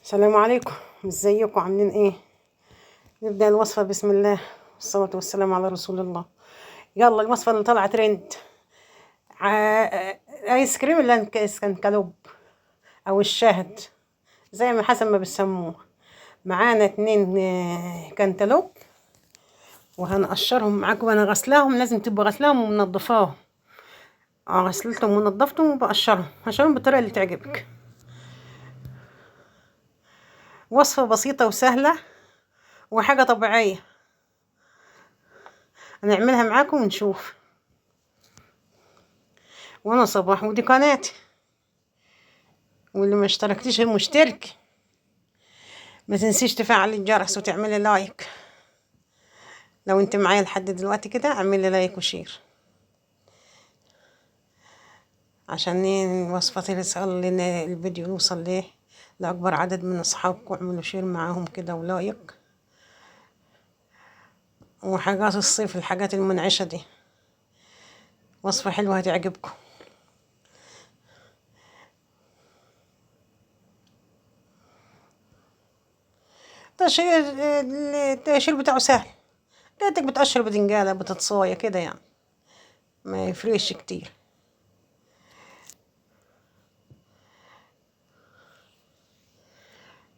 السلام عليكم، ازيكم عاملين ايه؟ نبدأ الوصفة بسم الله والصلاة والسلام على رسول الله. يلا الوصفة اللي طالعة ترند، ايس كريم الكنتالوب او الشهد زي ما حسب ما بيسموه. معانا 2 كنتالوب وهنقشرهم معاكم. انا غسلاهم، لازم تبقى غسلاهم ومنضفاهم. غسلتهم ونضفتهم وبقشرهم، هشرهم بالطريقة اللي تعجبك. وصفة بسيطة وسهلة وحاجة طبيعية هنعملها معاكم ونشوف. وانا صباح ودي قناتي، واللي ما اشتركتيش مشترك ما تنسيش تفعلي الجرس وتعملي like. لو انت معايا لحد دلوقتي كده اعملي like و share عشان الوصفة توصل لنا، الفيديو يوصل ليه لأكبر عدد من أصحابكم. اعملوا share معاهم كده و like. وحاجات الصيف، الحاجات المنعشة دي، وصفة حلوة هتعجبكم. التقشير بتاعه سهل، كأنك بتقشر بدنجانة بتتصاية كده يعني، ما يفرقش كتير.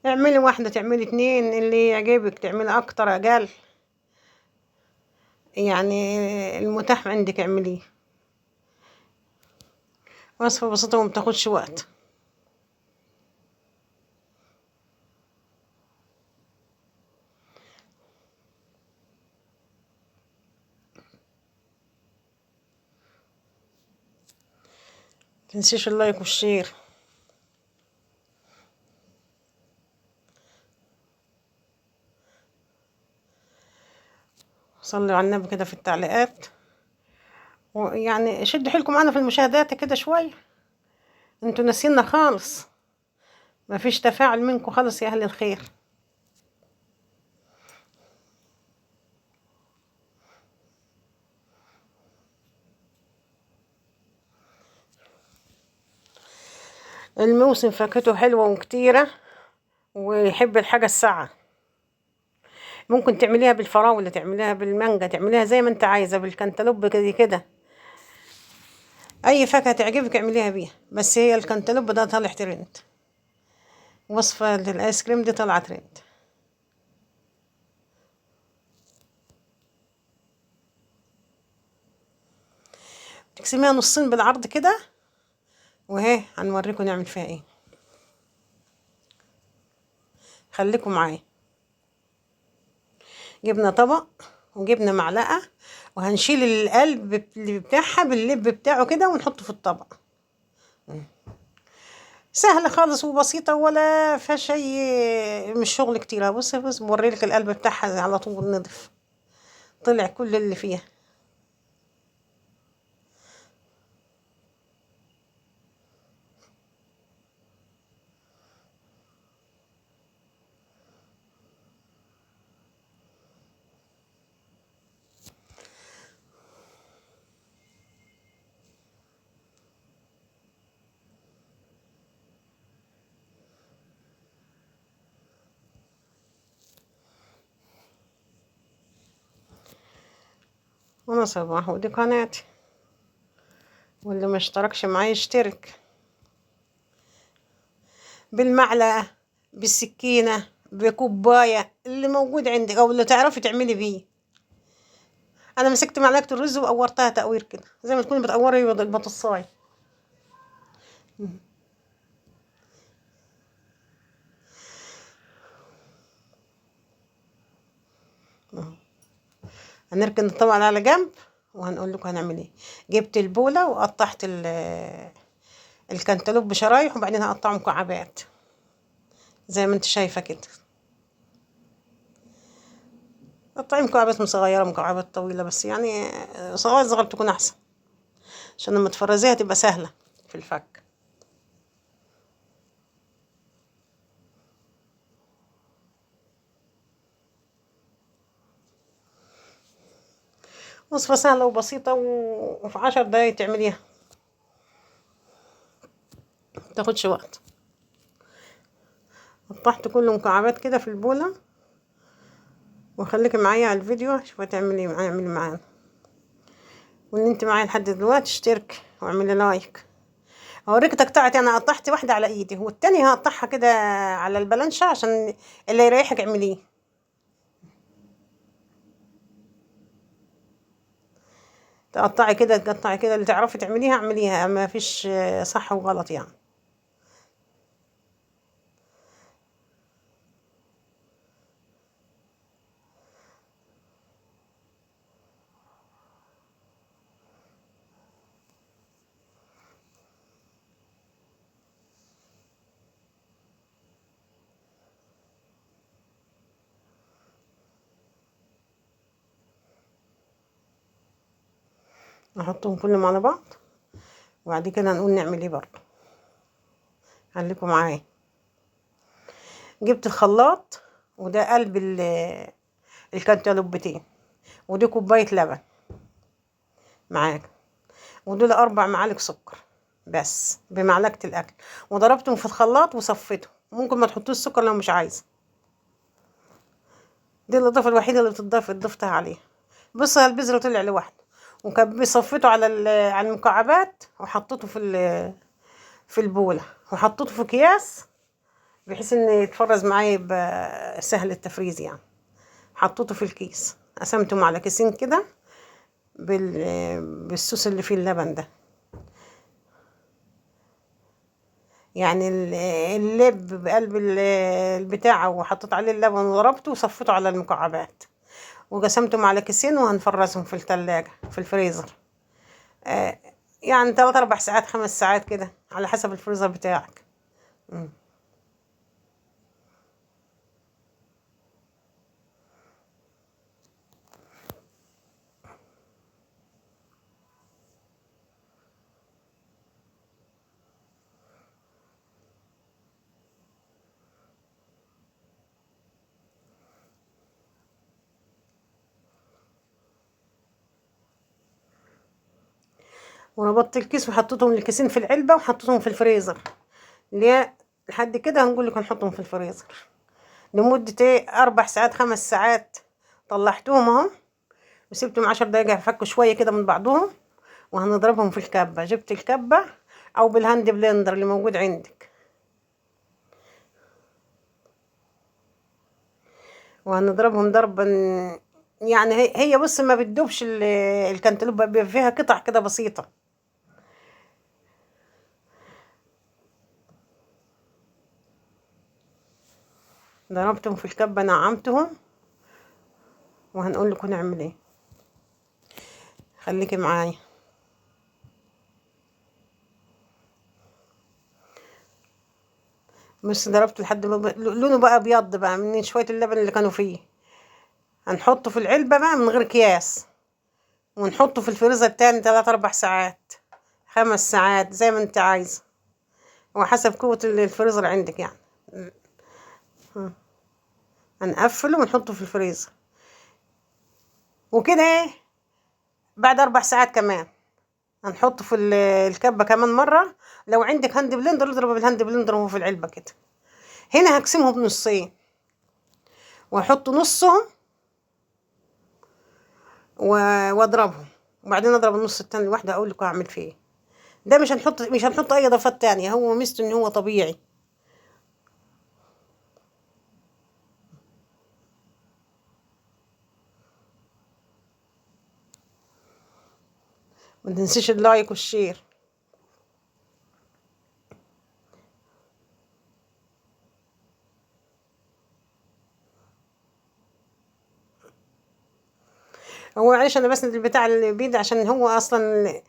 اعملي واحدة، تعملي 2، اللي يعجبك، تعملي اكتر اقل، يعني المتاح عندك اعمليه. وصفة بسيطة وما بتاخدش وقت. متنسيش ال like وال share. صلوا على النبي كده في التعليقات، ويعني شدوا حيلكم معانا في المشاهدات كده شوية، انتوا ناسينا خالص، ما فيش تفاعل منكم خالص يا اهل الخير. الموسم فاكهته حلوة وكتيرة، ويحب الحاجة الساقعة. ممكن تعمليها بالفراولة، تعمليها بالمانجا، تعمليها زي ما انت عايزة، بالكنتالوب كده كده، اي فاكهة تعجبك اعمليها بيها. بس هي الكنتالوب ده طالع ترند، وصفة للايس كريم دي طالعة ترند. تقسميها نصين بالعرض كده، وهي هنوريكم نعمل فيها ايه. خليكم معايا. جبنا طبق وجبنا معلقة، وهنشيل القلب اللي بتاعها باللب بتاعه كده ونحطه في الطبق. سهلة خالص وبسيطة ولا فيها شيء، مش شغل كتير. بصي بص بوريلك القلب بتاعها على طول نضف، طلع كل اللي فيها. وانا صباح ودي قناتي، واللي ما اشتركش معايا يشترك. بالمعلقة، بالسكينة، بكوباية، اللي موجود عندك او اللي تعرفي تعملي بيه. انا مسكت معلقة الرز وقورتها تقوير كده زي ما تكوني بتقوري البطاطساية. هنركن الطبق على جنب وهنقول لكم هنعمل ايه. جبت البولة وقطعت الكنتالوب بشرايح، وبعدين هقطعه مكعبات زي ما انت شايفه كده. قطعي مكعبات صغيره، مكعبات طويله، بس يعني صغير صغير تكون احسن عشان لما تفرزيها تبقى سهله في الفك. وصفة سهلة وبسيطة وفي 10 دقايق تعمليها، متاخدش وقت. قطعت كله مكعبات كده في البولة. وخليكي معايا على الفيديو شوف هتعملي ايه معايا، اعملي معانا. واللي انت معايا لحد دلوقتي اشترك واعملي like. هوريك تقطعتي، انا قطعت واحدة على ايدي والتانية هقطعها كده على البلانشة عشان اللي يريحك اعمليه. تقطعي كده تقطعي كده، اللي تعرفي تعمليها اعمليها، ما فيش صح وغلط يعني. نحطهم كلهم على بعض وبعد كده هنقول نعمل ايه برضه. خليكم معايا. جبت الخلاط وده قلب الكنتالوبتين، ودي كوباية لبن معاك، ودول 4 معالق سكر بس بمعلقه الاكل، وضربتهم في الخلاط وصفيتهم. ممكن ما تحطوش السكر لو مش عايزه، دي الاضافة الوحيدة اللي بتضاف ضفتها عليها. بص البذرة طلع لوحده، وكان صفيته على المكعبات وحطيته في البوله، وحطيته في اكياس بحيث ان يتفرز معايا يبقى سهل التفريز يعني. حطيته في الكيس، قسمتهم على كيسين كده بالصوص اللي فيه اللبن ده. يعني اللب بقلب البتاعة، وحطيت عليه اللبن وضربته وصفيته على المكعبات، وقسمتهم على كيسين، وهنفرزهم في التلاجة في الفريزر. يعني 3 4 ساعات 5 ساعات كده على حسب الفريزر بتاعك. وربطت الكيس وحطيتهم الكيسين في العلبة وحطيتهم في الفريزر. ليه لحد كده هنقول لك هنحطهم في الفريزر لمدة ايه 4 ساعات 5 ساعات. طلعتهم اهو وسبتهم 10 دقايق يفكوا شوية كده من بعضهم، وهنضربهم في الكبة. جبت الكبة او بال hand blender اللي موجود عندك، وهنضربهم ضربا يعني هي بص ما بتدوبش الكنتالوب، بيبقى فيها قطع كده بسيطة. ضربتهم في الكبة نعمتهم، وهنقول لكم نعمل ايه. خليكي معايا. بس ضربته لحد ما لونه بقى ابيض بقى من شوية اللبن اللي كانوا فيه. هنحطه في العلبة بقى من غير اكياس، ونحطه في الفريزر تاني 3 4 ساعات 5 ساعات زي ما انت عايزة، وحسب قوة الفريزر عندك يعني. هنقفله ونحطه في الفريزر وكده. ايه بعد 4 ساعات كمان هنحطه في الكبة كمان مرة. لو عندك hand blender اضربه بال hand blender وهو في العلبة كده. هنا هقسمهم نصين واحط نصهم واضربهم، وبعدين اضرب النص التاني لوحده. اقول لكم اعمل فيه ايه. ده مش هنحط اي اضافات تانية، هو ميزته ان هو طبيعي. ما تنسيش ال like وال share. هو معلش انا بسند البتاع اللي بيد عشان هو اصلا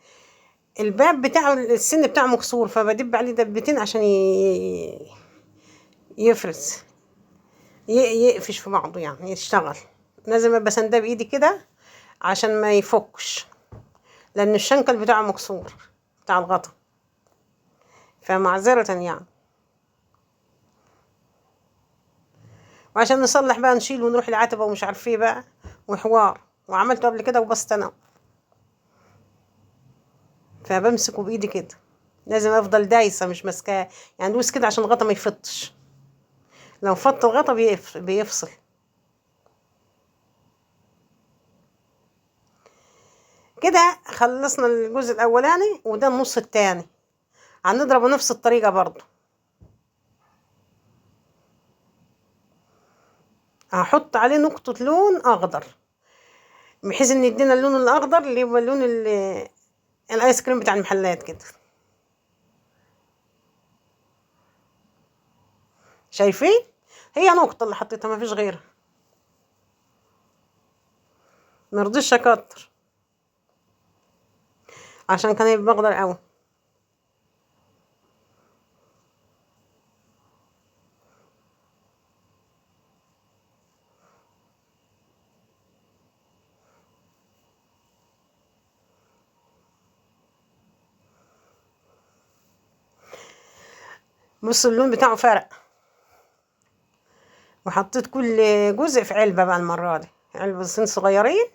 الباب بتاعه السن بتاعه مكسور، فبدب عليه دبتين عشان يفرز يقفش في بعضه يعني يشتغل. لازم ابقى سنداه بايدي كده عشان ما يفكش، لان الشنكل بتاعه مكسور بتاع الغطا، فمعذرة يعني. وعشان نصلح بقى نشيل ونروح العتبة ومش عارف ايه بقى وحوار، وعملته قبل كده وبسط انا، فبمسكه بايدي كده. لازم افضل دايسه مش ماسكاه يعني، دوس كده عشان الغطا ما يفطش. لو فط الغطا بيفصل. كده خلصنا الجزء الاولاني، وده النص التاني هنضربه نفس الطريقة برضو. هحط عليه نقطة لون اخضر بحيث ان يدينا اللون الاخضر اللي هو لون الايس كريم بتاع المحلات كده. شايفين؟ هي نقطة اللي حطيتها، مفيش غيرها، مرضيش اكتر عشان كان يبقى اخضر قوي. بصوا اللون بتاعه فرق. وحطيت كل جزء في علبة بقى المرة دي، علبتين صغيرين،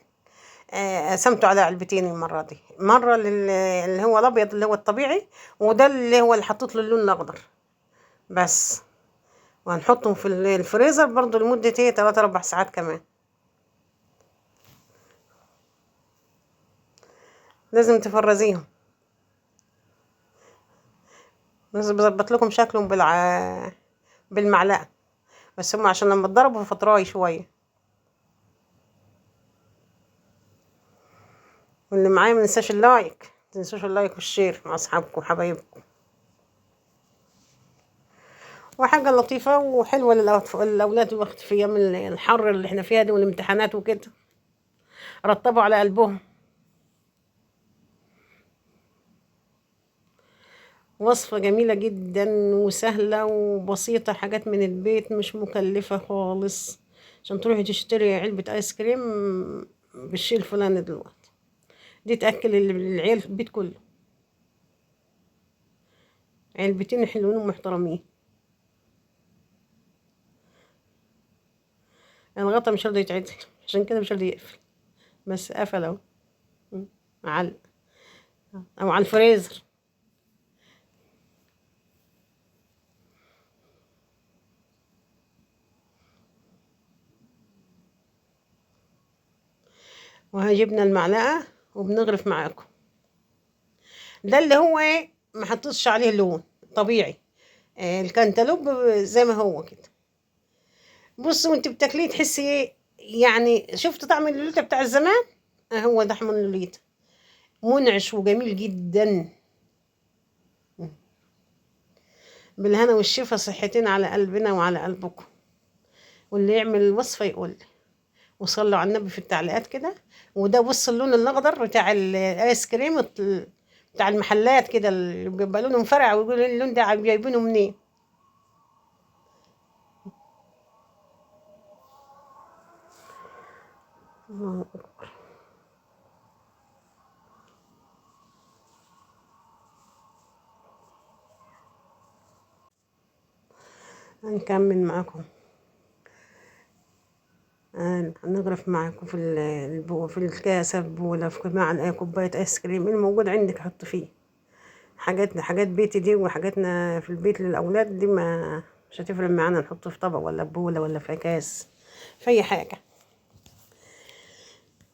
قسمته على علبتين المرة دي، مرة اللي هو الأبيض اللي هو الطبيعي، وده اللي هو اللي حطيت له اللون الأخضر بس. وهنحطهم في الفريزر برضو لمدة ايه 3-4 ساعات كمان. لازم تفرزيهم، بس بظبط لكم شكلهم بالمعلقة، بس هم عشان لما اتضربوا فطراي شوية. واللي معايا ما ننساش ال like، ما تنسوش ال like وال share مع اصحابكم وحبايبكم. وحاجة لطيفة وحلوة للأولاد الوقت في أيام الحر اللي احنا فيها دي والامتحانات وكده، رطبوا على قلبهم. وصفة جميلة جدا وسهلة وبسيطة، حاجات من البيت مش مكلفة خالص، عشان تروحي تشتري علبة آيس كريم بالشيء الفلاني دلوقتي، دي تأكل العيال في البيت كله. علبتين حلوين ومحترمين. الغطا مش راضي يتعدل عشان كده مش راضي يقفل، بس قفل اهو معلق او على الفريزر. وهجبنا المعلقة وبنغرف معاكم. ده اللي هو ايه ما حطيتش عليه لون طبيعي، الكنتالوب زي ما هو كده. بصوا وانت بتاكليه تحسي ايه، يعني شفت طعم اللوليتا بتاع الزمان؟ هو ده طعم اللوليتا، منعش وجميل جدا. بالهنا والشفا، صحتين على قلبنا وعلى قلبكم. واللي يعمل الوصفة يقول لي، وصلوا على النبي في التعليقات كده. وده بص اللون الاخضر بتاع الايس كريم بتاع المحلات كده، اللي بيبقى لونه مفرقع ويقولوا اللون ده جايبينه منين. الله اكبر. هنكمل معاكم، هنغرف معاكم في الكاسة ولا في معلقة كوباية ايس كريم الموجود عندك حط فيه. حاجات بيتي دي وحاجاتنا في البيت للاولاد دي ما مش هتفرق معانا، نحطه في طبق ولا بوله ولا في كاس في اي حاجة.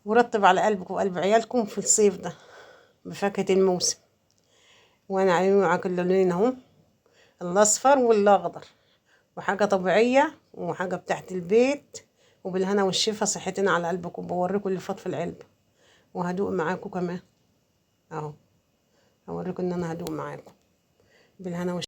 ورطب على قلبكم وقلب عيالكم في الصيف ده بفاكهة الموسم. وانا عيوني معاكم اللونين اهو، الاصفر والاخضر، وحاجه طبيعية وحاجه بتاعت البيت. وبالهنا والشفا، صحتنا على قلبكم. بوريكم اللي فات في العلبة، وهدوق معاكم كمان اهو، هوريكم ان انا هدوق معاكم. بالهنا والشفا.